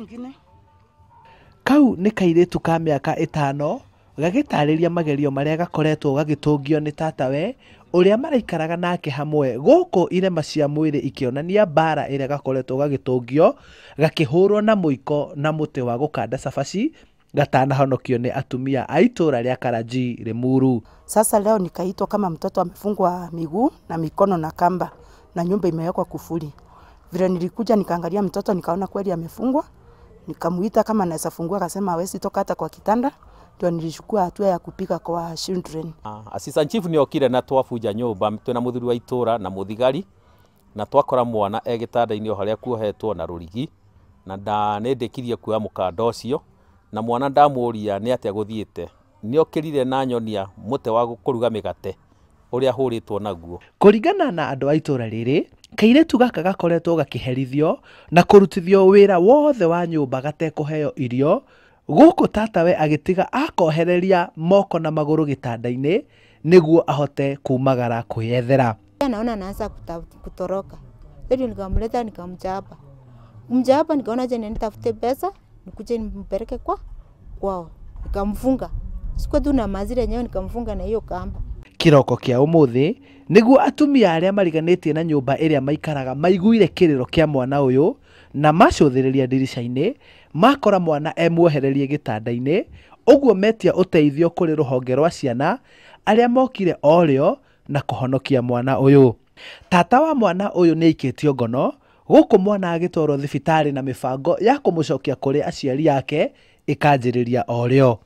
Ingine. Kau nĩ kairĩtu ka mĩaka 5 gagĩtarĩria magerio marĩa gakoretwo gagĩtũngio nĩ tatawe ũrĩa maraikaraga nake hamwe gũkũ irema cia mwĩrĩ ikĩonania mbara ĩrĩa gakoretwo gagĩtũngio gakĩhũrwo na mũiko na mũtĩ wa gũkanda cabaci gatanahonokio nĩ atumia a itũra rĩa Karanji Limuru. Sasa leo nikaitwa kama mtoto amefungwa miguu na mikono na kamba na nyumba imewekwa kufuli. Vile nilikuja nikaangalia mtoto nikaona kweli amefungwa. Nikamuita kama anaweza fungua, akasema hawezi toka hata kwa kitanda. Ndio nilichukua hatua ya kupika kwa children. Assistant chief ni okire na twabuja nyumba twina muthuri wa itura na muthigari na twakora mwana e gitanda-ini o haria kuohetwo na rurigi na ndanĩndĩkirie kuoya mũkanda ũcio na mwana ndamũria nĩ atĩa gũthiĩte nĩokĩrire na nyonia mũtĩ wa kũruga mĩgate ũrĩa hũrĩtwo naguo. Kũringana na andũ a itũra rĩrĩ, kairĩtu gaka gakoretwo gakĩherithio na kũrutithio wĩra wothe wa nyũmba gatekũheo irio gũkũ tatawe agĩtiga akohereria moko na magũrũ gĩtanda-inĩ nĩguo ahote kumagara kwĩyethera. Naona anaanza kutoroka. Ndio nikamleta nikamchapa. Mchapa nikaona je nitafute pesa nikuje nimpeleke kwao. Nikamfunga. Siku tu na mazira yenyewe nikamfunga na hiyo kamba. Kiroko kia umuthi niguo atumia aria mariganĩtie na nyũmba ĩrĩa maikaraga maiguire kĩrĩro kĩa mwana ũyũ na macũthĩrĩria ndirica-inĩ makora mwana emwohererie gĩtanda-inĩ ũguo metia ũteithio kũrĩ rũhonge rwa ciana arĩa mokire orĩo na kũhonokia mwana ũyũ. Tata wa mwana ũyũ nĩ aikĩtio ngono gũkũ mwana agĩtwarwo thibitarĩ na mĩbango ya kũmũcokia kũrĩ aciari ake ĩkanjĩrĩria orĩo.